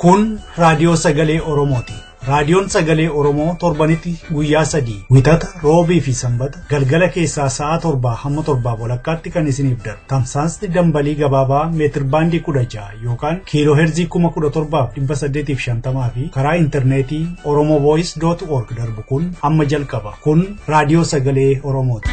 Kun raadiyoo sagalee Oromooti. Raadiyoon sagalee Oromoo torbanitti guyyaa sadii wixata roobii fi sanbata galgala keessaa sa'a torbaa hamma torbaa walakkaatti kan isiniif darbu. Tamsaasni dambalii gabaabaa meetir baandii kudha ja'a yookaan kiiloo heerzii kuma kudha torbaaf dhibba saddeetiif shantamaa fi karaa intarneetii oromovoice.org darbu kun amma jalqaba. Kun raadiyoo sagalee Oromooti.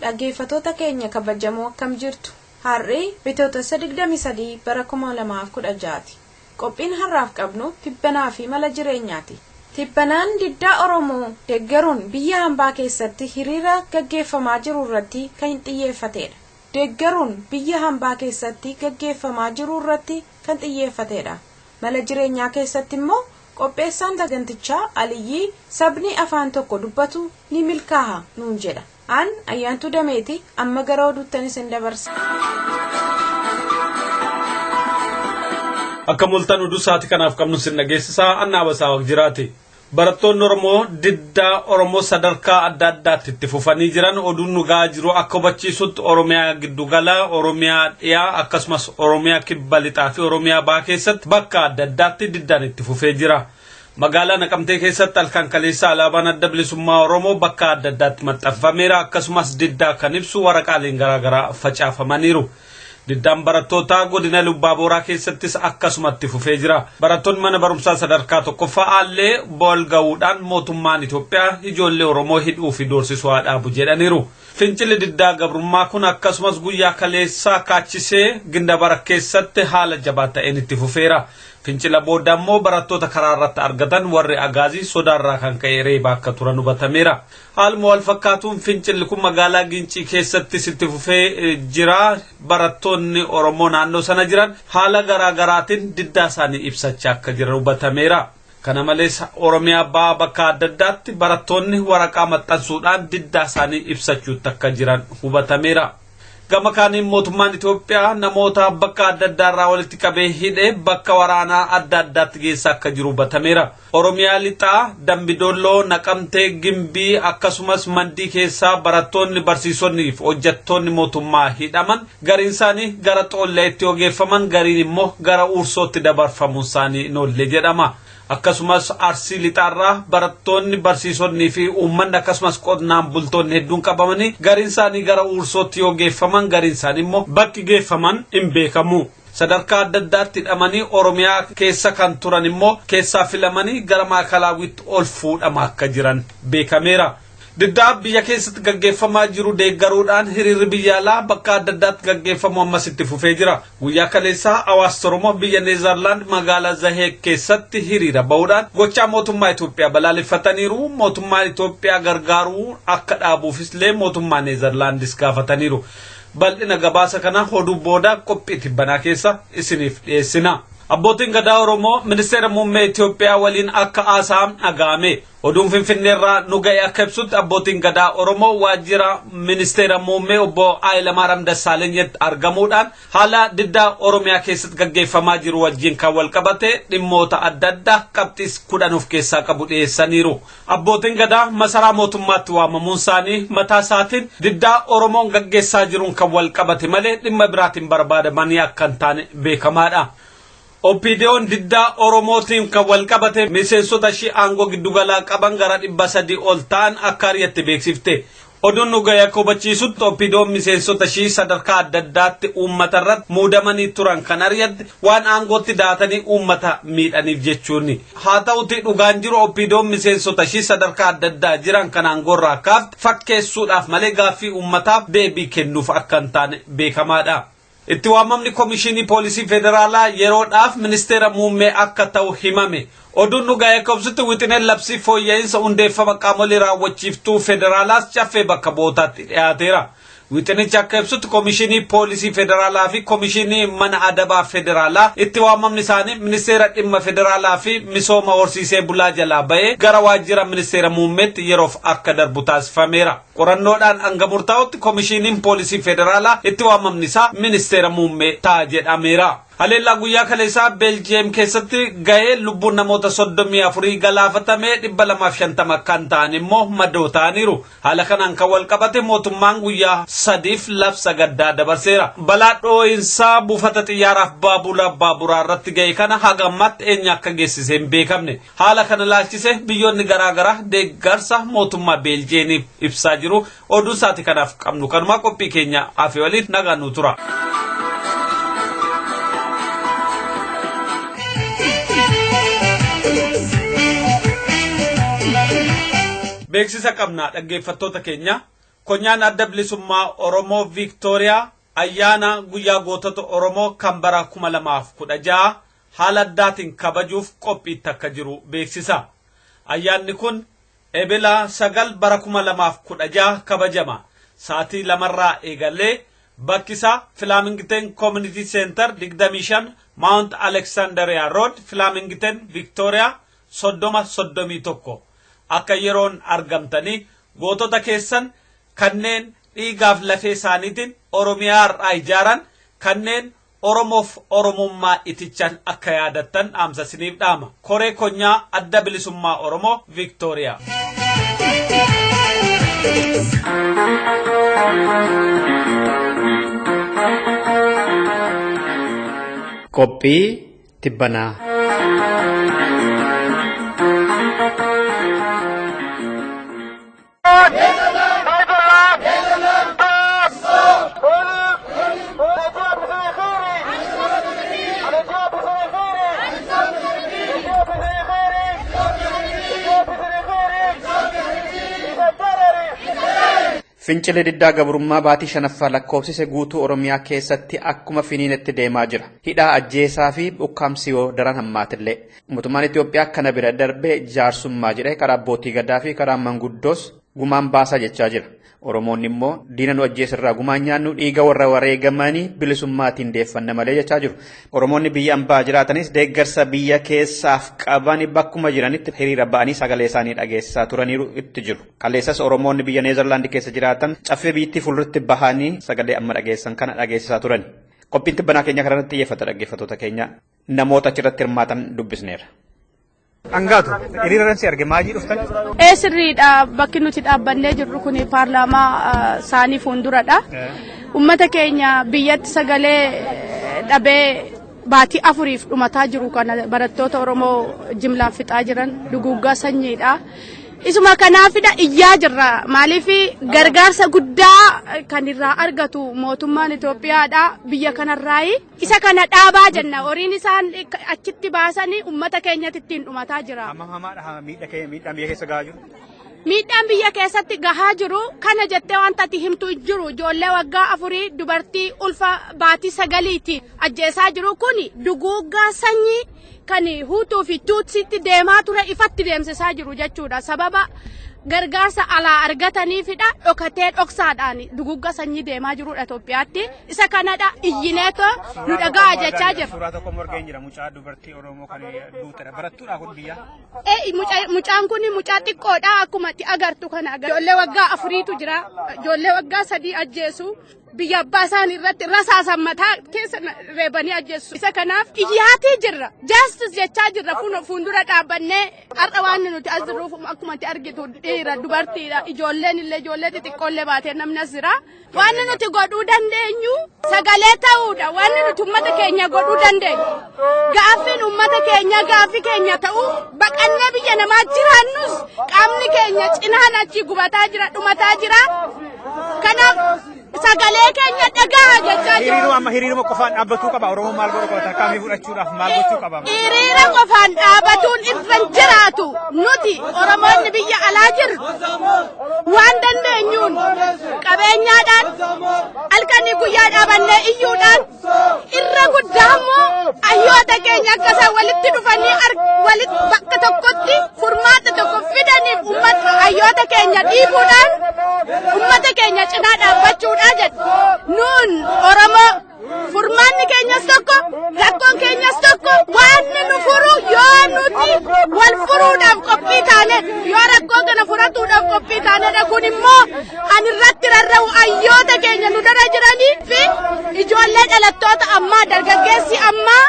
Dhaggeeffattoota keenya kabajamoo akkam jirtu har'i bitootessa 23 bara 2016ti. Qophiin har'aaf qabnu tibbanaa fi mala jireenyaati. Tibbanaan diddaa Oromoo deeggaruun biyya hambaa keessatti hiriira gaggeeffamaa jiru irratti kan xiyyeeffatedha. Deeggaruun biyya hambaa keessatti gaggeeffamaa jiru irratti kan xiyyeeffatedha. Mala jireenyaa keessatti immoo qopheessaan sagantichaa Aliyyii sabni afaan tokko dubbatu ni milkaa'a nuun jedha. An Ayyaantuu Dameeti amma gara oduuttan isin dabarsa. Akka mul'atan oduu sa'aatii kanaaf qabnu sin dhageessisaa Annaa Basaa jiraati. Barattoonni Oromoo diddaa Oromoo sadarkaa adda addaatti itti fufanii jiran oduun nu gahaa jiru akka hubachiisutti Oromiyaa giddugala, Oromiyaa dhiyaa akkasumas Oromiyaa kibba lixaa fi Oromiyaa bahaa keessatti bakka adda addaatti diddaan itti fufee jira. Magaalaa Naqamtee keessatti halkan kaleessa alaabaan adda bilisummaa Oromoo bakka adda addaatti maxxanfameera akkasumas diddaa kan ibsu waraqaaleen garaagaraa facaafamaniiru. Diddaan barattootaa godina Lubbaa keessattis akkasumatti fufee jira. Barattoonni mana barumsaa sadarkaa tokkoffaa Aallee bool ga'uudhaan mootummaan Itoophiyaa ijoollee Oromoo hidhuu fi doorsisuu haa dhaabu jedhaniiru. Fincilli diddaa gabrummaa kun akkasumas guyyaa kaleessaa kaachisee gindabara keessatti haala jabaa ta'een itti fufeera. Fincila booda immoo barattoota karaa irratti argatan warri agaazii sodaarraa kan ka'e reeba akka turan hubatameera. Haaluma wal fakkaatuun fincilli kun magaalaa Gincii keessattis itti fufee jira. Barattoonni Oromoo naannoo sana jiran haala garaa garaatiin diddaa isaanii ibsachaa akka jiran hubatameera. Kana malees Oromiyaa bahaa bakka adda addaatti barattoonni waraqaa maxxansuudhaan diddaa isaanii ibsachuutti akka jiran hubatameera. Gama kaaniin mootummaan Itoophiyaa namoota bakka adda addaarraa walitti qabee hidhee bakka waraanaa adda addaatti geessaa akka jiru hubatameera. Oromiyaa lixaa, Dambidolloo, Naqamtee, Gimbii akkasumas Mandii keessaa barattoonni, barsiisonni fi hojjettoonni mootummaa hidhaman gariin isaanii gara Xoolleetti yoo geeffaman gariin immoo gara Uursootti dabarfamuun isaanii hin oolle jedhama. Akkasumas Arsii lixaarraa barattoonni, barsiisonnii fi uummanni akkasumas qonnaan bultoonni hedduun qabamanii gariin isaanii gara Uursootti yoo geeffaman gariin isaanii immoo bakki geeffaman hin beekamu. Sadarkaa adda addaatti hidhamanii Oromiyaa keessa kan turan immoo keessaa filamanii gara maakalaawwitti ol fuudhama akka jiran beekameera. Diddaa biyya keessatti gaggeeffamaa jiru deeggaruudhaan hiriirri biyya alaa bakka adda addaatti gaggeeffamu ammas itti fufee jira. Guyyaa kaleessaa hawaasni Oromoo biyya Neezerlaand magaalaa Zaheeg keessatti hiriira bahuudhaan gochaa mootummaa Itoophiyaa balaaleffataniiru. Mootummaan Itoophiyaa gargaaruu akka dhaabuufis illee mootummaa Neezerlaandis gaafataniiru. Bal'ina gabaasa kana oduu booda qophii tibbanaa keessa isiniif dhiyeessina. Abbootiin gadaa Oromoo ministeera muummee Itoophiyaa waliin akka haasa'an dhaga'ame. Oduun Finfinneerraa nu ga'e akka ibsutti abbootiin gadaa Oromoo waajjira ministeera muummee obbo Hayilamaariyaam Dassaalenyitti argamuudhaan haala diddaa Oromiyaa keessatti gaggeeffamaa jiru wajjin kan wal qabate dhimmoota adda addaa qabxiis kudhan of keessaa qabu dhiyeessaniiru. Abbootiin gadaa masaraa mootummaatti waamamuun isaanii mataa isaatiin diddaa Oromoon gaggeessaa jiruun kan wal qabate malee dhimma biraatiin barbaadamanii akka hin taane beekamaadha. OPDO'n diddaa Oromootiin kan wal qabate miseensota ishii aangoo giddugalaa qaban gara dhibba sadii ol ta'an akka ari'atte beeksifte. Oduun nu ga'e akka hubachiisutti OPDO'n miseensota ishii sadarkaa adda addaatti uummata irratti muudamanii turan kan ari'atte waan aangootti daatanii uummata miidhaniif jechuuni. Haa ta'uti dhugaan jiru OPDO'n miseensota ishii sadarkaa adda addaa jiran kan aangoorraa kaafte fakkeessuudhaaf malee gaaffii uummataaf deebii kennuuf akka hin taane beekamaadha. Itti waamamni Komishinii Poolisii Federaalaa yeroodhaaf ministeera muummee akka ta'u himame. Oduun nu ga'e akka ibsutti wixineen labsii fooyya'insa hundeeffama qaamolee raawwachiiftuu federaalaas caffee bakka bu'ootaatti dhiyaateera. Wixinichi akka ibsutti Komishinii Poolisii Federaalaa fi Komishinii Mana Adabaa Federaalaa itti waamamni isaanii ministeera dhimma federaalaa fi misooma horsiisee bulaa jalaa ba'ee gara waajjira ministeera muummeetti yeroof akka darbu taasifameera. Qorannoodhaan hanga murtaa'utti Komishiiniin Poolisii Federaalaa itti waamamni isaa ministeera muummee ta'a jedhameera. Haleellaa guyyaa kaleessaa Beeljiyeem keessatti ga'ee lubbuun namoota 34 galaafatame, 250 kan ta'an immoo madoo ta'aniiru. Haala kanaan kan wal qabate mootummaan guyyaa 3f labsa gaddaa dabarseera. Balaa dhoo'insaa buufata xiyyaaraaf baabura baaburaa irratti ga'e kana haga ammaatti eenyu akka geessise hin beekamne. Haala kana ilaalchise biyyoonni garaa garaa deeggarsa mootummaa Beeljiyeemiif ibsaa jiru. Oduu isaati kanaaf qabnu kanuma. Qophii keenya hafe waliin nagaan nu tura. Beeksisa qabna, dhaggeeffattoota keenya. Konyaan Adda Bilisummaa Oromoo Viiktooriyaa ayyaana guyyaa gootota Oromoo kan bara 2016 haala addaatiin kabajuuf qophiitti akka jiru beeksisa. Ayyaanni kun Ebila 9 bara 2016 kabajama. Sa'atii 2rraa eegalee, bakki isaa Flamington Community Center, 25 Mount Alexandria Road, Flamington, Victoria 3031. Akka yeroon argamtanii gootota keessan kanneen dhiigaaf lafee isaaniitiin Oromiyaa har'aa ijaaran, kanneen Oromoof Oromummaa itichan akka yaadattan dhaamsa isiniif dhaama. Koree Konyaa Adda Bilisummaa Oromoo Victoria. Qophii tibbanaa. Fincilli diddaa gabrummaa baatii shanaffaa lakkoofsise guutuu Oromiyaa keessatti akkuma finiinetti deemaa jira. Hidhaa, ajjeesaa fi ukkaamsi yoo daran hammaatillee. Mootummaan Itoophiyaa kana bira darbee jaarsummaa jedhee karaa abbootii gadaa fi karaa manguddoos gumaan baasaa jechaa jira. Oromoonni immoo diina nu ajjeesirraa gumaan nyaannu, dhiiga warra wareegamanii bilisummaatiin deeffanna malee jechaa jiru. Oromoonni biyya ambaa jiraatanis deeggarsa biyya keessaaf qaban bakkuma jiranitti hiriira ba'anii sagalee isaanii dhageessisaa turaniiru, itti jiru. Kaleessas Oromoonni biyya Neezerlaandi keessa jiraatan caffee biyyattii fuulduratti bahanii sagalee amma dhageessan kana dhageessisaa turan. Qophiin tibbanaa keenya kanarratti xiyyeeffata, dhaggeeffattoota keenya. Namoota achirratti hirmaatan dubbisneera. Dhangaatu hiriira irratti arge, maajii dhuftan? Ee, sirriidha. Bakki nuti dhaabbannee jirru kun paarlaamaa isaanii fuulduradha. Uummata keenya biyyatti sagalee dhabee baatii 4f dhumataa jiru kana, barattoota Oromoo jimlaan fixaa jiran, duguuggaa sanyiidha. Isuma kanaafidha iyyaa jirra. Maaliif gargaarsa guddaa kan irraa argatu mootummaan Itoophiyaadha biyya kanarraayi. Isa kana dhaabaa jenna. Horiin isaan achitti baasanii uummata keenyatti ittiin dhumataa jira. Hammam hamaadha miidhaan biyya keessa gahaa jiru? Miidhaan biyya keessatti gahaa jiru kana jettee wanta ati himtu hin jiru. Ijoollee waggaa 4, dubartii ulfa baatii 9ti ajjeesaa jiru. Kun duguuggaa sanyii kan Huutuu fi Tuutsiitti deemaa ture ifatti deemsisaa jiru jechuudha. Sababa gargaarsa alaa argataniifidha dhokatee dhoksaadhaan duguuggaa sanyii deemaa jirudha Itoophiyaatti. Isa kanadha iyyineetoo nu dhagaa jechaa jira. Suuraa tokko morgeen jira, mucaa dubartii Oromoo kan duutedha. Barattuudha kun biyya. Mucaan kun mucaa xiqqoodha, akkuma itti agartu kana. Ijoollee waggaa 4tu jira. Ijoollee waggaa 3 ajjeesu. Biyya abbaa isaanii irratti rasaasan mataa keessa reebanii ajjeesu. Isa kanaaf iyyaatii jirra. Justice jechaa jirra. Fuuldura dhaabbannee har'a waan nuti as jirruuf, akkuma itti argitu, dhiira, dubartiidha. Ijoolleen illee, ijoollee xixiqqoollee baatee namni as jira. Waan nuti godhuu dandeenyu sagalee ta'uudha. Waan nuti uummata keenya godhuu dandeenyu. Gaaffiin uummata keenya gaaffii keenya ta'u, baqannee biyya namaa jiraannus qaamni keenya cinaan achi gubataa jira, dhumataa jira. Kanaaf sagalee keenya dhagaa jechaa jiru. Hiriiruma amma hiriiruma qofaan dhaabbatuu qaba. Oromoon maal godhuu qaba? Tarkaanfii fudhachuudhaaf maal gochuu qaba? Hiriira qofaan dhaabatuun irra hin jiraatu. Nuti Oromoonni biyya alaa jirru waan dandeenyuun, qabeenyaadhaan, halkanii guyyaa dhaabannee iyyuudhaan, irra guddaa immoo hayyoota keenya akka isaan walitti dhufanii walitti bakka tokkotti furmaata tokko fidaniif ummata hayyoota keenya dhiibuudhaan ummata keenya cinaa dhaabbachuudha jedhu. Nuun Oromoo furmaanni keenyas tokko, rakkoon keenyas tokko. Waan nu furu yoo nuti wal furuudhaaf qophii taanedha. Yoo rakkoo kana furatuudhaaf qophii taanedha. Kun immoo ani irratti rarra'u hayyoota keenya nu dura jiranii fi ijoollee. Dhalattoota ammaa, dargaggeessi ammaa,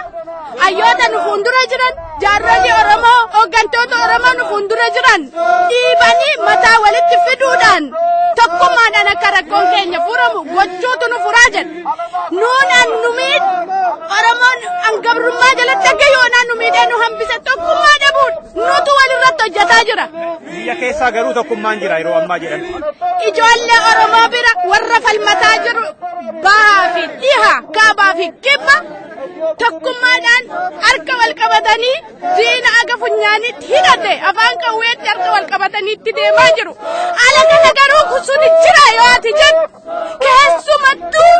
hayyoota nu fuuldura jiran, jaarsolii Oromoo, hooggantoota Oromoo nu fuuldura jiran dhiibanii mataa walitti fiduudhaan tokkummaadhaan akka rakkoon keenya furamu gochuutu nu furaa jedha. Nuun an nu miidhe, Oromoon an gabrummaa jalatti akka yoonaa nu miidhee nu hambise tokkummaa dhabuudha. Nutu walirratti hojjetaa jira. Biyya keessaa garuu tokkummaan jira yeroo ammaa jedhan. Ijoollee Oromoo bira warra falmataa jiru, bahaa fi dhiha, kaabaa fi kibba, tokkummaadhaan harka wal qabatanii diina aga funyaanitti hidhate afaan qawweetti harka wal qabatanii itti deemaa jiru. Ala kana garuu sun jira yoo ati jettu, keessumattuu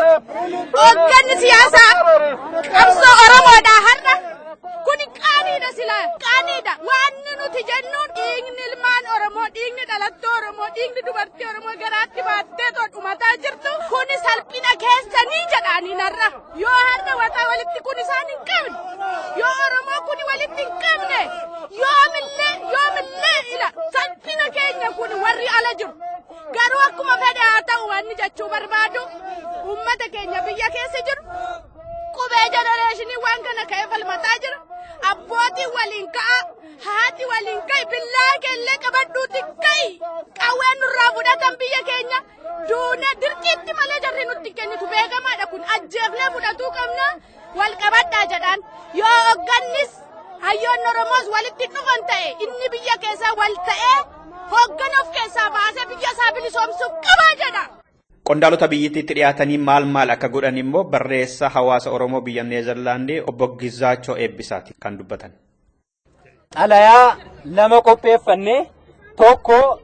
hoogganni siyaasaa qabsoo Oromoodhaa har'a kun qaaniidha, silaa qaaniidha. Waan nuti jennuun, dhiigni ilmaan Oromoo, dhiigni dhalattoo Oromoo, dhiigni dubartii Oromoo garaatti baattee too dhumataa jirtu kuni salphina keessanii jedhaanii narra. Yoo har'a wataa walitti kun isaan hin qabne, yoo Oromoo kuni walitti hin qabne, yoomillee yoomillee ila salphina keenya kun warri ala jiru. Garuu akkuma fedhe haa ta'u, wanni jechuu barbaadu, uummata keenya biyya keessa jiru, qubee generation waan kana ka'ee falmataa jira. Abbootiin waliin ka'a, haati waliin ka'i, billaa keellee qabadhuuti ka'i. Qawween nurraa fudhatan biyya keenya duune dirqiitti malee jarri nutti kennitu beekamaadha, kun ajjeefnee fudhatuu qabna, wal qabadhaa jedhaan. Yoo hooggannis hayyoonni Oromoos walitti dhufan ta'e, inni biyya keessaa wal ta'ee hooggana of keessaa baasee biyya isaa bilisoomsuu qabaa jedha. Qondaalota biyyattiitti dhiyaatanii maal maal akka godhan immoo barreessaa hawaasa Oromoo biyya Neezerlaandii obbo Gizaachoo Eebbisaati kan dubbatan. Xalayaa lama qopheeffannee, tokko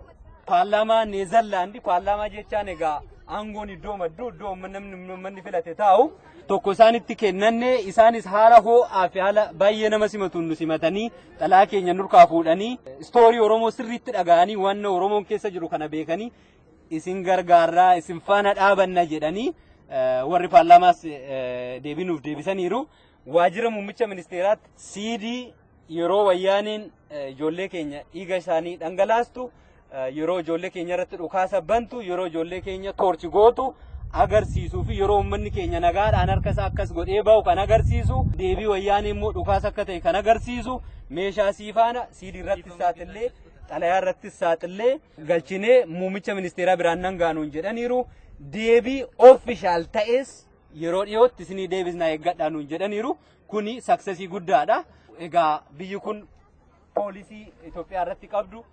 paarlaamaa Neezerlaandi, paarlaamaa jechaan egaa aangoon iddoo maddu, iddoo namni uummanni filate taa'u, tokko isaanitti kennanne. Isaanis haala ho'aa fi haala baay'ee nama simatuun nu simatanii, xalayaa keenya nurkaa fuudhanii, story Oromoo sirriitti dhaga'anii, waan Oromoon keessa jiru kana beekanii, isin gargaarraa, isin faana dhaabanna jedhanii warri paarlaamaas deebii nuuf deebisaniiru. Waajjira muummicha ministeeraatti CD yeroo wayyaaniin ijoollee keenya dhiiga isaanii dhangalaastu, yeroo ijoollee keenya irratti dhukaasa bantu, yeroo ijoollee keenya torture gootu agarsiisuu fi yeroo uummanni keenya nagaadhaan harka isaa akkas godhee bahu kan agarsiisu, deebii wayyaanii immoo dhukaasa akka ta'e kan agarsiisu, meeshaa siifaana CD irratti saaxillee, xalayaa irratti saaxillee galchinee muummicha ministeeraa biraan nan gaanuun jedhaniiru. Deebii official ta'es yeroo dhiyootti isinii deebisnaa, eeggadhaa nuun jedhaniiru. Kuni success guddaadha. Egaa biyyi kun policy Itoophiyaa irratti qabdu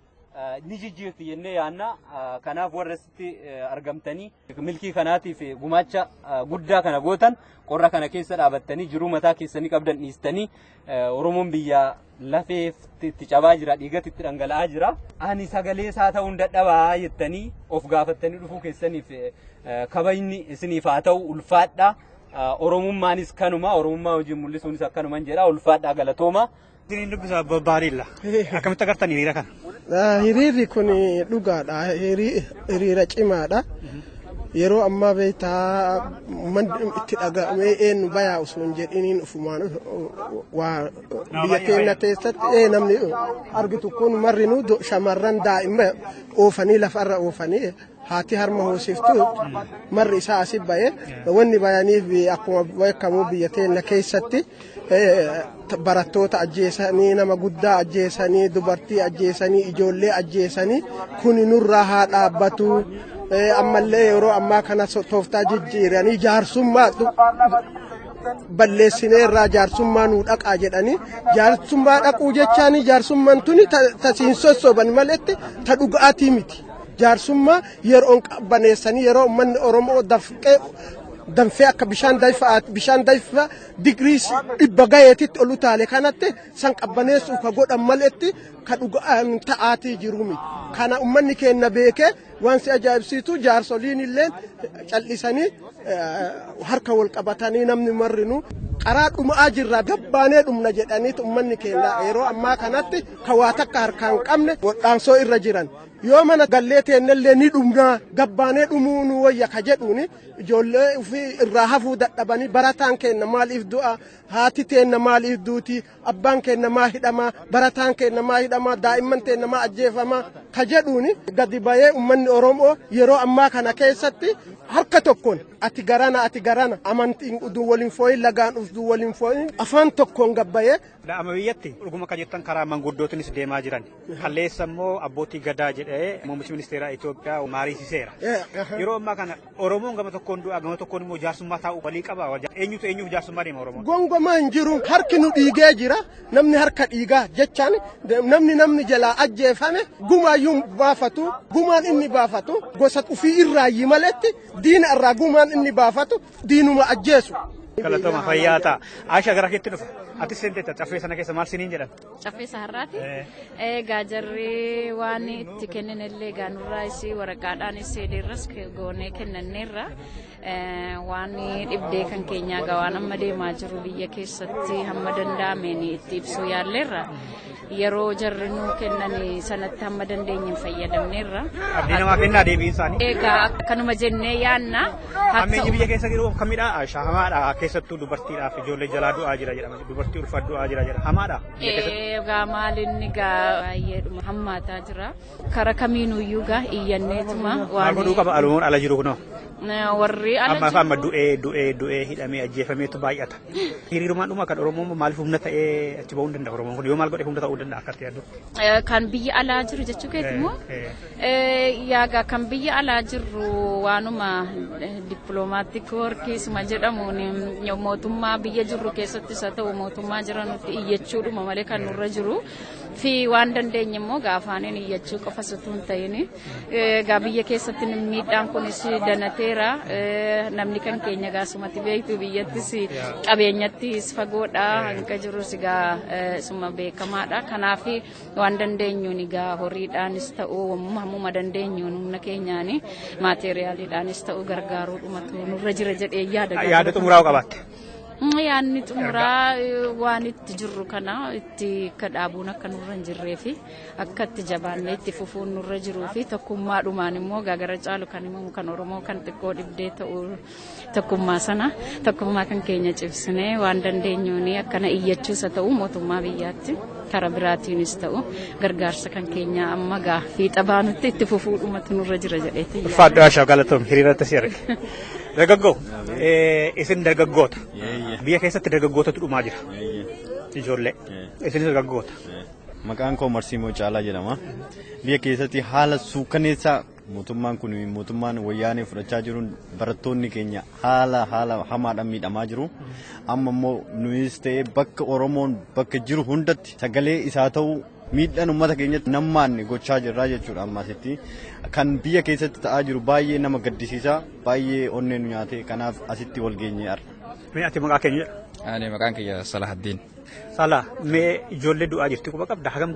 ni jijjiirti jennee yaanna. Kanaaf warra asitti argamtanii milkii kanaatiif gumaacha guddaa kana gootan, qorra kana keessa dhaabattanii, jiruu mataa keessanii qabdan dhiistanii, Oromoon biyya lafee itti cabaa jira, dhiigatti itti dhangala'aa jira. Ani sagalee isaa ta'uun dadhabaa jettanii of gaafattanii dhufuu keessaniif kabajni isiniif haa ta'u, ulfaadha. Oromummaanis kanuma, Oromummaa wajjin mul'isuunis akkanuman jedha, ulfaadha, galatooma. Isiniin dubbisa baariilla. Akkamitti agartan hiriira kana? Hiriirri kun dhugaadha. Hiriira cimaadha. Yeroo ammaa beektaa itti dhaga'amee eenyu bayaa osoo hin jedhiniin ufumaan waa biyya keenya keessatti namni argitu kun marrinuu shamarran daa'ima oofanii lafarra oofanii, haati harma hoosiftu marri isaa asi ba'e. Wanni bayaniif akkuma beekamu biyya keenya keessatti barattoota ajjeesanii, nama guddaa ajjeesanii, dubartii ajjeesanii, ijoollee ajjeesanii, kuni nurraa haa dhaabbatu. Ammallee yeroo ammaa kana tooftaa jijjiiranii jaarsummaa balleessineerraa, jaarsummaa nuu dhaqaa jedhanii, jaarsummaa dhaquu jechaani, jaarsummaan tuni tasiin sossoban maletti ta dhugaatii miti. Jaarsummaa yeroon qabbaneessanii, yeroo uummanni Oromoo dafqee danfee akka bishaan dayfa bishaan dayfa digirii 100 gaheetitti ol utaale kanatti san qabbaneessuuf ka godhan maletti ka dhugaan ta'aatii jiru miti. Kana uummanni keenya beekee, waan si ajaa'ibsiisu jaarsoliin illee cal'isanii harka wal qabatanii, namni marrinu karaa dhumaa jirra, gabbaanee dhumna jedhaniitu uummanni keenya yeroo ammaa kanatti ka waa takka harkaan qabne wadhaansoo irra jiran. Yoo mana gallee teennellee ni dhumnaa gabbaanee dhumuu nu wayya ka jedhuuni ijoollee ofii irraa hafuu dadhabanii barataan keenna maaliif du'a, haati teenna maaliif duuti, abbaan keenna maa hidhamaa, barataan keenna maa hidhamaa, daa'imman teenna maa ajjeefamaa ka jedhuuni gadi bayee uummanni Oromoo yeroo ammaa kana keessatti harka tokkoon ati garana ati garana amantiin uduu waliin fooyin lagaan uduu waliin fooyin afaan tokkoon gabbayee. Amma biyyatti dhuguma kan jettan karaa manguddootinis deemaa jiran. Kalleessa immoo abbootii gadaa jedhee muummichi ministeeraa Itoophiyaa maariisiseera. Yeroo ammaa kana Oromoon gama tokkoon du'a gama tokkoon immoo jaarsummaa taa'u walii qaba. Eenyutu eenyuuf jaarsummaa deema Oromoon? Gongomaa hin jiru. Harki nu dhiigee jira. Namni harka dhiigaa jechaan namni jalaa ajjeefame gumaayyuu baafatu. Gumaan inni baafatu gosa ofii irraayyii maletti diina irraa gumaan inni baafatu diinuma ajjeesu. Galatoma fayyaa ta'a. Aisha gara keetti dhufa. Atis seenteetta caffee sana keessa maal siniin jedhan? Caffee har'aati. Egaa jarri waan itti kenninillee egaa nurraa isii waraqaadhaanis seedeerras goonee kennanneerra. Waan dhibdee kan keenyaa egaa waan amma deemaa jiru biyya keessatti hamma danda'ameen itti ibsuu yaalleerra. Yeroo jarri nuu kennan sanatti hamma dandeenyeen fayyadamneerra. Abdii namaa kennaa deebiin isaanii. Egaa akkanuma jennee yaanna. Hammeenyi biyya keessa jiru kamidha? Aisha hamaadha. Keessattuu dubartiidhaaf ijoollee jalaa du'aa jira jedhama. Dubartii ulfaa du'aa jira jedhama. Hamaadha. Egaa maalinni egaa baay'eedhuma hammaataa jira. Kara kamiinuyyuu egaa iyyanneetuma waan. Maal godhuu qaba Oromoon ala jiru kunoo? Warri ala jiru. Amma du'ee hidhamee ajjeefameetu baay'ata. Hiriirumaan dhuma kan Oromoon maaliif humna ta'ee achi ba'uu hin danda'a Oromoon kun yoo maal godhe humna ta'uu danda'a akkatti yaaddu? Kan biyya alaa jiru jechuu keeti moo? Yaagaa kan biyya alaa jirru waanuma dippiloomaatiik workiisuma jedhamuun mootummaa biyya jirru keessattis haa ta'u mootummaa jiranutti iyyachuudhuma malee kan nurra jiru fi waan dandeenye immoo gaafaaniin iyyachuu qofa osoo hin ta'in egaa biyya keessatti miidhaan kunis danateera namni kan keenya gaasumatti beektu biyyattis qabeenyattis fagoodha hanga jirus egaa suma beekamaadha kanaaf waan dandeenyuun egaa horiidhaanis ta'u hammuma dandeenyuun humna keenyaan maateriyaaliidhaanis ta'u gargaaruudhumatu nurra jira jedhee yaada. Yaada xumuraa qabaatte. Yaadni xumuraa waan itti jirru kana itti akka dhaabuun akka nurra hin jirree fi akka itti jabaannee itti fufuun nurra jiruu fi tokkummaadhumaan immoo gaagara caalu kan himamu kan Oromoo kan xiqqoo dhibdee ta'u tokkummaa sana tokkummaa kan keenya cibsinee waan dandeenyuun akkana iyyachuus haa ta'u mootummaa biyyaatti karaa biraatiinis ta'u gargaarsa kan keenya amma gaa fiixa baanutti itti fufuudhumatu nurra jira jedheeti. Ulfaadhu Ashaa galatoom hiriirratti si arge. Dargaggoo isin dargaggoota. Biyya keessatti dargaggootatu dhumaa jira. Ijoollee. Isinis dargaggoota. Maqaan koo Marsiimoo Caalaa jedhama. Biyya keessatti haala suukaneessaa mootummaan kun mootummaan wayyaanee fudhachaa jiruun barattoonni keenya haala hamaadhaan miidhamaa jiru. Amma immoo nuyis ta'ee bakka Oromoon bakka jiru hundatti sagalee isaa ta'uu miidhaan uummata keenyatti nammaanne gochaa jirra jechuudha amma asitti. Kan biyya keessatti ta'aa jiru baay'ee nama gaddisiisa baay'ee onnee nu nyaate kanaaf asitti wal geenye har'a. Mee ati maqaa keenya jedha? Ani maqaan kiyya Salahaddiin. Salah, mee ijoollee du'aa jirti quba qabda hagam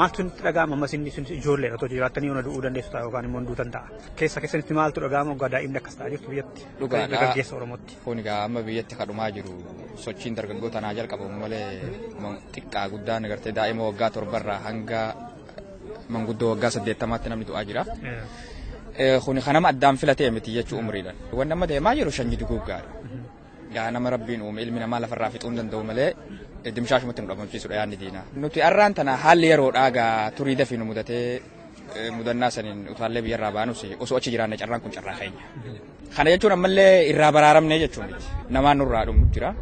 maaltu nutti dhaga'ama ammas inni sun ijoollee otoo jiraattanii yoona du'uu dandeessu ta'a yookaan immoo duutan ta'a. Keessa keessanitti maaltu dhaga'ama waggaa daa'imni akkas ta'aa jirtu biyyatti? Dhugaadha. Dargaggeessa Oromootti. Kun egaa amma biyyatti kadhumaa jiru sochiin dargaggoota naa jalqabamu malee xiqqaa guddaan gartee daa'ima waggaa 7 hanga manguddoo waggaa 80tti namni du'aa jira. Kun kan nama addaan filatee miti jechuu umriidhaan. Wanni amma deemaa jiru sanyii duguuggaadha. Gaa nama rabbiin uume ilmi namaa lafarraa fixuu hin danda'u malee dimshaashumatti nu dhabamsiisudha yaadni diinaa. Nuti har'aan tana haalli yeroodhaa gaa turii dafii nu mudatee mudannaa saniin utaallee biyyarraa baanus osoo achi jiraanne carraan kun carraa keenya. Kana jechuun ammallee irraa baraaramnee jechuun miti. Namaan nurraa dhumu jira.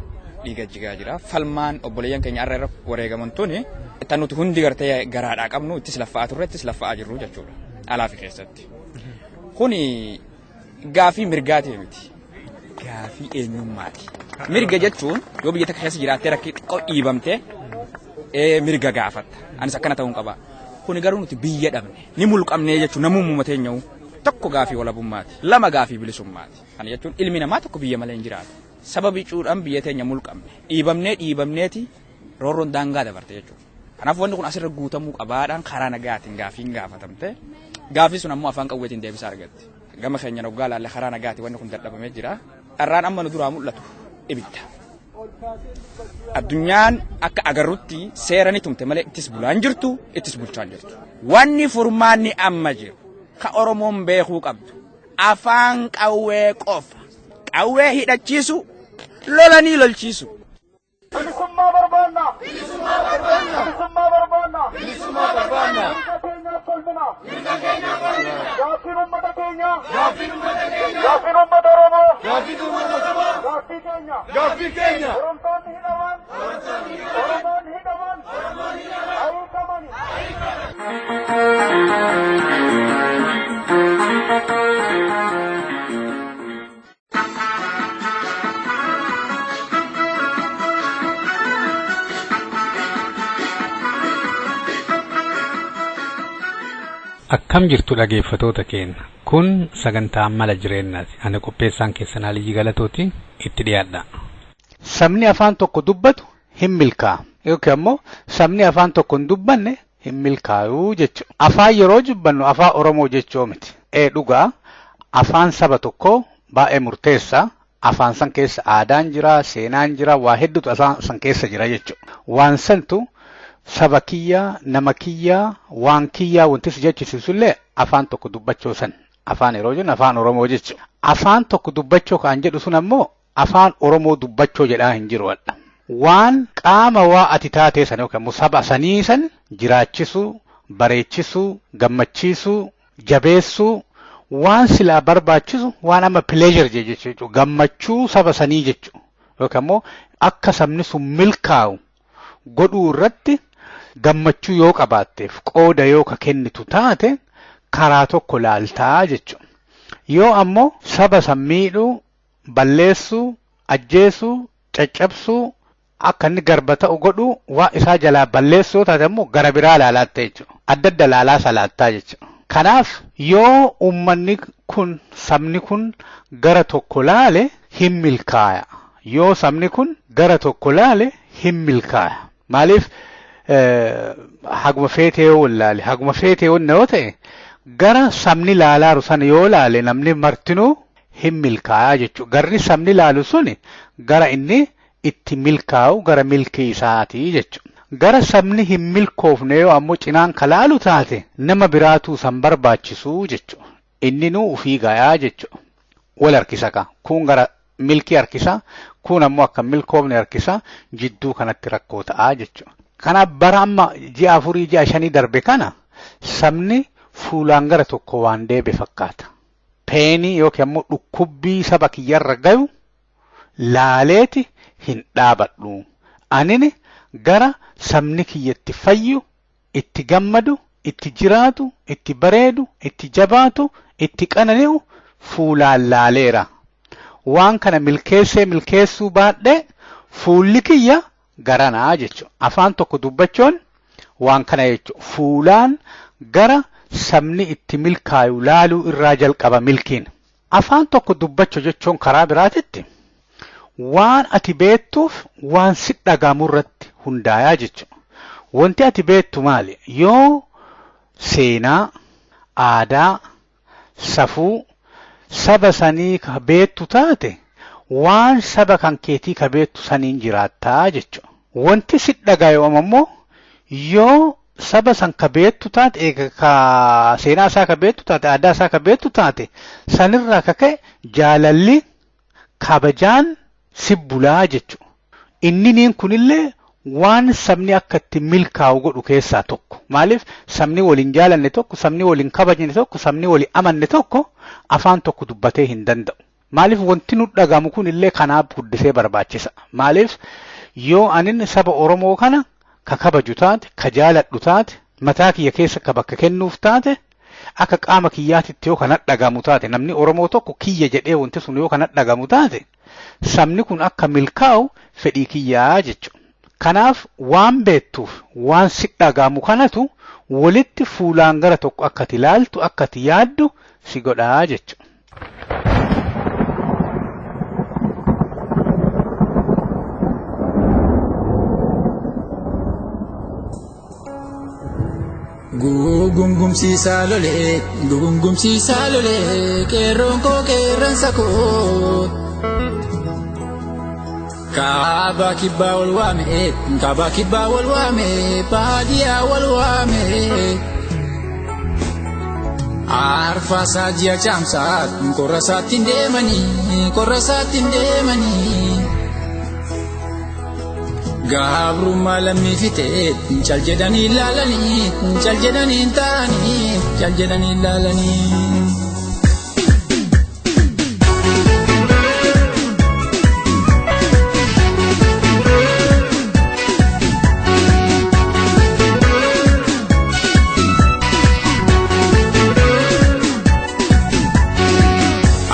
Dhiiga jigaa jira. Falmaan obboleeyyan keenya har'a irra wareegaman tuni tan nuti hundi gartee garaadhaa qabnu ittis laffa'aa turre ittis laffa'aa jirru jechuudha. Alaa fi keessatti. Kuni gaafii mirgaatii miti. Gaafii eenyummaati. Mirga jechuun yoo biyya takka keessa jiraattee rakkoo xiqqoo dhiibamtee mirga gaafatta. Anis akkana ta'uun qaba. Kuni garuu nuti biyya dhabne ni mulqamnee jechuun namummaa teenya'u tokko gaafii walabummaati. 2 gaafii bilisummaati. Kana jechuun ilmi namaa tokko biyya malee hin jiraatu. Sababii cuudhaan biyya teenya mulqamne. Dhiibamneeti roorroon daangaa dabarte jechuudha. Kanaaf wanni kun asirra guutamuu qabaadhaan karaa nagaatiin gaafiin gaafatamte. Gaafii sun ammoo afaan qawweetiin deebisaa argatti. Gama keenya hoggaa laalle karaa nagaatiin wanni kun dadhabamee jira. Dharraan amma nu duraa mul'atu ibidda. Addunyaan akka agarrutti seera ni tumte malee ittis bulaa hin jirtu, ittis bulchaa hin jirtu. Wanni furmaanni amma jiru ka Oromoon beekuu qabdu afaan qawwee qofa. Qawwee hidhachiisu, lolanii lolchiisu. Bilisummaa barbaanna. Bilisummaa barbaanna. Bilisummaa barbaanna. Bilisummaa barbaanna. Mirga keenyaaf falmina. Mirga keenyaaf falmina. Gaaffiin uummata keenyaa. Gaaffiin uummata keenyaa. Gaaffiin uummata Oromoo. Gaaffiin uummata Oromoo. Gaaffii keenya. Gaaffii keenya. Oromtoonni hidhaman. Oromtoonni hidhaman. Oromoon hidhaman. Oromoon hidhaman. Ariikamani. Akkam jirtu dhaggeeffatoota keenya. Kun sagantaa mala jireenyaati. Ani qopheessaan keessan Aliyyi Galatooti itti dhiyaadha. Sabni afaan tokko dubbatu hin milkaa'a. Yookiin ammoo sabni afaan tokko hin dubbanne hin milkaa'u jechuudha. Afaan yeroo dubbannu afaan Oromoo jechuu miti. Ee dhugaa afaan saba tokkoo baay'ee murteessaa. Afaan san keessa aadaan jira, seenaan jira, waa hedduutu afaan san keessa jira jechuudha. Waan santu saba kiyyaa, nama kiyyaa, waan kiyyaa wanti si jechisiisu illee afaan tokko dubbachuu san. Afaan yeroo jennu afaan Oromoo jechuudha. Afaan tokko dubbachuu kan jedhu sun ammoo afaan Oromoo dubbachuu jedhaa hin jiru hadha. Waan qaama waa ati taatee san yookaan immoo saba sanii san jiraachisuu, bareechisuu, gammachiisuu, jabeessuu waan silaa barbaachisu waan amma pleasure jechuudha. Gammachuu saba sanii jechuudha. Yookaan immoo akka sabni sun milkaa'u godhuu irratti gammachuu yoo qabaatteef qooda yoo ka kennitu taate karaa tokko laaltaa jechuudha. Yoo ammoo saba san miidhuu, balleessuu, ajjeesuu, caccabsuu akka inni garba ta'u godhuu waa isaa jalaa balleessuu taate ammoo gara biraa laalaatta jechuudha. Adda adda laalaa salaattaa jechuudha. Kanaaf yoo uummanni kun sabni kun gara tokko laale hin milkaaya. Yoo sabni kun gara tokko laale hin milkaaya. Maaliif haguma feetee yoo wallaale haguma feetee yoo ta'e gara sabni laalaaru sana yoo laale namni martinuu hin milkaa'a jechuudha. Garri sabni laalu suni gara inni itti milkaa'u gara milkii isaatii jechuudha. Gara sabni hin milkoofne yoo ammoo cinaan ka laalu taate nama biraatuu san barbaachisuu jechuudha. Inni nuu ufii gayaa jechuudha. Wal harkisa ka. Kun gara milkii harkisa. Kun ammoo akka milkoofne harkisa. Jidduu kanatti rakkoo ta'aa jechuudha. Kanaaf bara amma ji'a 4 ji'a 5 darbe kana sabni fuulaan gara tokko waan deebe fakkaata. Peenii yookiin ammoo dhukkubbii saba kiyyarra gayu laaleeti hin dhaabadhu. Anini gara sabni kiyyatti fayyu, itti gammadu, itti jiraatu, itti bareedu, itti jabaatu, itti qanani'u fuulaan laaleera. Waan kana milkeessee milkeessuu baadhee fuulli kiyya garanaa jechuudha. Afaan tokko dubbachuun waan kana jechuudha. Fuulaan gara sabni itti milkaayu laaluu irraa jalqaba milkiin. Afaan tokko dubbachuu jechuun karaa biraatitti waan ati beektuuf waan si dhagahamu irratti hundaayaa jechuudha. Wanti ati beektu maali? Yoo seenaa, aadaa, safuu saba sanii ka beektu taate waan saba kan keetii ka beektu saniin jiraattaa jechuudha. Wanti si dhagahamu ammoo yoo saba san ka beektu taate eega ka seenaa isaa ka beektu taate aadaa isaa ka beektu taate sanirraa ka ka'e jaalalli kabajaan si bulaa jechuudha. Inniniin kunillee waan sabni akka itti milkaa'u godhu keessaa tokko. Maaliif sabni waliin jaalanne tokko, sabni waliin kabajne tokko, sabni waliin amanne tokko afaan tokko dubbatee hin danda'u. Maaliif wanti nu dhagamu kunillee kanaaf guddisee barbaachisa. Maaliif yoo anin saba Oromoo kana ka kabaju taate, ka jaaladhu taate, mataa kiyya keessa ka bakka kennuuf taate, akka qaama kiyyaatitti yoo kana dhagamu taate, namni Oromoo tokko kiyya jedhee wanti sun yoo kana dhagamu taate, sabni kun akka milkaa'u fedhii kiyyaa jechuudha. Kanaaf waan beektuuf waan si dhagamu kanatu walitti fuulaan gara tokko akka ati ilaaltu akka ati yaaddu si godhaa jechuudha. Gugungumsiisaa lolee, gugungumsiisaa lolee, qeerroon koo qeerransa koo. Kaaba kibbaa wal waame, kaaba kibbaa wal waame, baadiyyaa wal waame. Arfaasaa ji'a caamsaa qorra isaatti hin deemanii, qorra isaatti hin deemanii. Gabrummaa lammii fitee cal jedhanii ilaalanii, cal jedhanii hin taa'anii, cal jedhanii ilaalanii.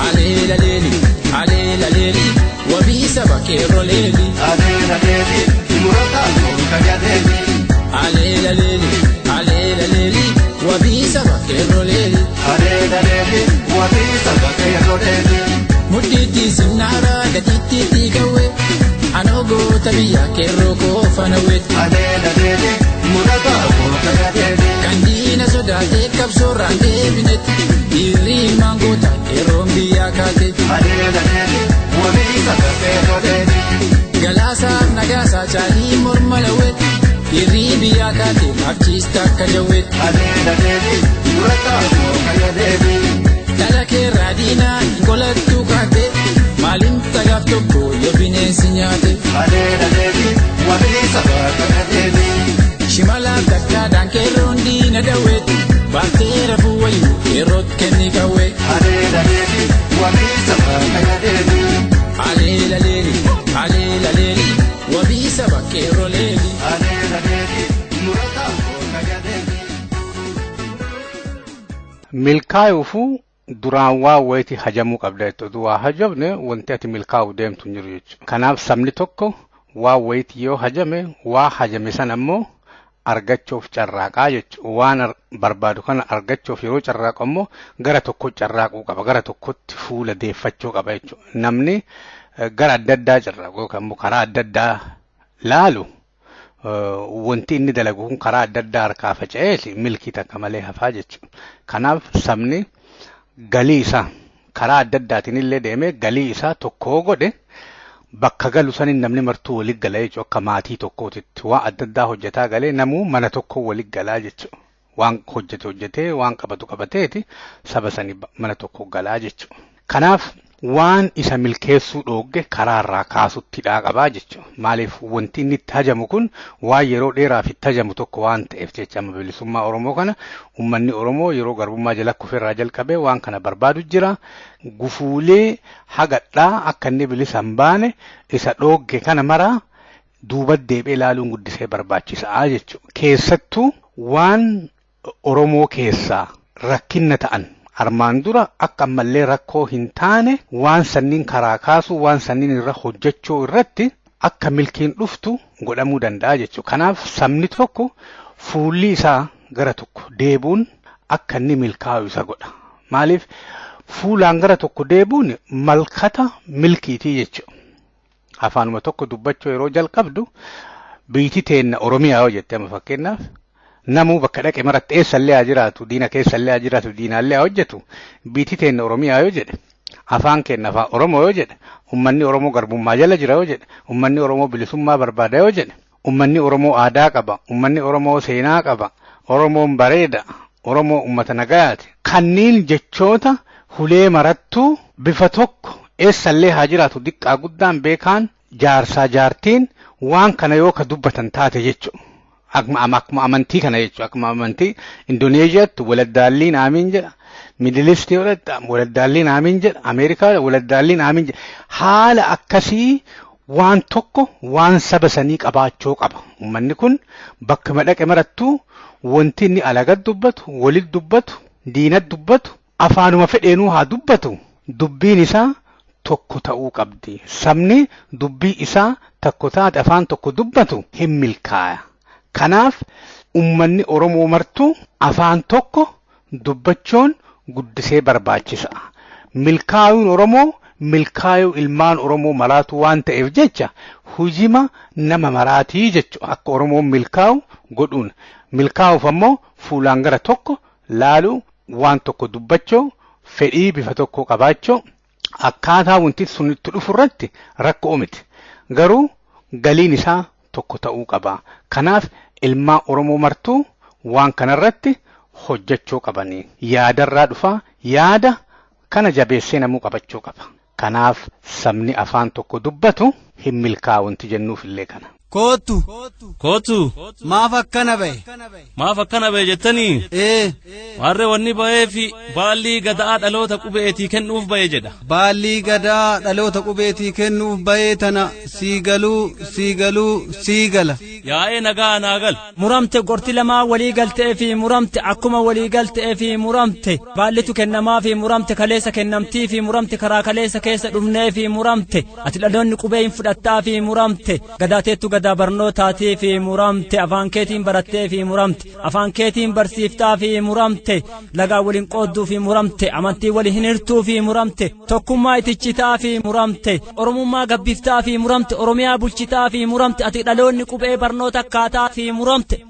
Aleela leeli, aleela leeli, wabii saba qeerroo leeli. Aleela leeli, murata goota yadeeli. Aleela leeli, aleela leeli, wabii saba qeerroo leeli. Aleela leeli, wabii saba qeerroo leeli. Mudhiitti simnaara gatiitti tiikawwe, anoo goota biyya qeerroo koofana weetti. Aleela leeli, murata goota yadeeli. Kan diina sodaatee qabsoorraan deebinetti, dhiirri ilmaan goota qeerroon biyyaa kaate. Aleela leeli, wabii saba qeerroo leeli. Galaasaaf nagaasaa caalii morma lawwetti, dhiirri biyyaa kaate maafchiista akka jawwetti. Aleela leeli, murata goota yadeeli. Dhala keerraa diinaa hin qolattuu kaate, maaliin tagaaf tokko yoo bineensi nyaate. Aleela leeli, wabii saba yadeeli. Shimalaaf takkaadhaan qeerroon diina dawwetti, baaftee rafuu wayyuu qeerrootti kenni qawwee. Aleela leeli, wabii saba yadeeli. Aleela leeli, aleela leeli, wabii saba qeerroo leeli. Aleela leeli, murata goota yadeeli. Milkaa'uufuu duraan waa wayitii hajamuu qabda jechuudha. Waa hajamne wanti ati milkaa'uu deemtu hin jiru jechuudha. Kanaaf sabni tokko waa wayitii yoo hajame waa hajame sana ammoo argachuuf carraaqaa jechuudha. Waan barbaadu kana argachuuf yeroo carraaqu ammoo gara tokko carraaquu qaba. Gara tokkotti fuula deeffachuu qaba jechuudha. Namni gara adda addaa carraaqu yookaan immoo karaa adda addaa laalu wanti inni dalagu kun karaa adda addaa harkaa faca'ee milkii takka malee hafaa jechuudha. Kanaaf sabni galii isaa karaa adda addaatiin illee deemee galii isaa tokkoo godhe bakka galu saniin namni martuu walitti gala jechuudha. Akka maatii tokkootitti waan adda addaa hojjetaa galee namuu mana tokko walitti galaa jechuudha. Waan hojjete hojjetee waan qabatu qabateeti saba sanii mana tokko galaa jechuudha. Kanaaf waan isa milkeessuu dhoogge karaarraa kaasutti hidhaa qabaa jechuudha. Maaliif wanti inni itti hajamu kun waan yeroo dheeraaf itti hajamu tokko waan ta'eef jecha amma bilisummaa Oromoo kana uummanni Oromoo yeroo garbummaa jala kufeerraa jalqabee waan kana barbaadu jira. Gufuulee hagadhaa akka inni bilisa hin baane isa dhoogge kana maraa duuba deebi'ee ilaaluun guddisee barbaachisaa jechuudha. Keessattuu waan Oromoo keessaa rakkinna ta'an armaan dura akka ammallee rakkoo hin taane waan sanniin karaa kaasuu waan sanniin irra hojjechuu irratti akka milkiin dhuftu godhamuu danda'a jechuudha. Kanaaf sabni tokko fuulli isaa gara tokko deebuun akka inni milkaa'u isa godha. Maaliif fuulaan gara tokko deebuun malkata milkiitii jechuudha. Afaanuma tokko dubbachuu yeroo jalqabdu biyyi teenna Oromiyaa yoo jette amma fakkeenyaaf namuu bakka dhaqe maratti eessallee haa jiraatu diina keessallee haa jiraatu diinaallee haa hojjetu biyyi teenna Oromiyaa yoo jedhe afaan keenya afaan Oromoo yoo jedhe ummanni Oromoo garbummaa jala jira yoo jedhe ummanni Oromoo bilisummaa barbaada yoo jedhe ummanni Oromoo aadaa qaba ummanni Oromoo seenaa qaba Oromoon bareeda Oromoo ummata nagayaati kanneen jechoota hulee marattuu bifa tokko eessallee haa jiraatu diqqaa guddaan beekaan jaarsaa jaartiin waan kana yoo ka dubbatan taate jechuudha. Akkuma amantii kana jechuudha. Akkuma amantii Indoneeziyaatti waladdaalliin aamiin jedha. Midilistii waladdaalliin aamiin jedha. Ameerikaa waladdaalliin aamiin jedha. Haala akkasii waan tokko waan saba sanii qabaachuu qaba. Uummanni kun bakka madaqe marattuu wanti inni alagaa dubbatu, walit dubbatu, diinat dubbatu, afaanuma fedheenuu haa dubbatu. Dubbiin isaa tokko ta'uu qabdi. Sabni dubbii isaa tokko taate afaan tokko dubbatu hin milkaaya. Kanaaf uummanni Oromoo martuu afaan tokko dubbachuun guddisee barbaachisa. Milkaa'uun Oromoo milkaa'uu ilmaan Oromoo maraatu waan ta'eef jecha hujima nama maraatii jechuudha. Akka Oromoon milkaa'u godhuun. Milkaa'uuf ammoo fuulaan gara tokko laaluu waan tokko dubbachuu fedhii bifa tokko qabaachuu akkaataa wanti sun itti dhufu irratti rakkoo miti. Garuu galiin isaa tokko ta'uu qaba. Kanaaf ilmaan Oromoo martuu waan kanarratti hojjechuu qabanii. Yaadarraa dhufaa yaada kana jabeessee namuu qabachuu qaba. Kanaaf sabni afaan tokko dubbatu hin milkaa'u wanti jennuuf illee kana. Kootu. Kootu. Maaf akkana ba'e? Maaf akkana ba'e jettanii? Ee. Warree wanni ba'ee fi baallii gadaa dhaloota qubeetii kennuuf ba'e jedha. Baallii gadaa dhaloota qubeetii kennuuf ba'ee tana sii galuu sii galuu sii gala. Yaa'ee nagaa naa gal. Muramte gorti lamaa walii galtee fi muramte akkuma walii galtee fi muramte baallitu kennamaa fi muramte kaleessa kennamtii fi muramte karaa kaleessa keessa dhumnee fi muramte ati dhaloonni qubee hin fudhattaa fi muramte gadaateettu gadaa barnootaatii fi muramte afaan keetiin barattee fi muramte afaan keetiin barsiiftaa fi muramte lagaa waliin qoodduu fi muramte amantii waliin hin hirtuu fi muramte tokkummaa itichitaa fi muramte oromummaa gabbiftaa fi muramte oromiyaa bulchitaa fi muramte ati dhaloonni qubee barnoota akkaataa fi muramte.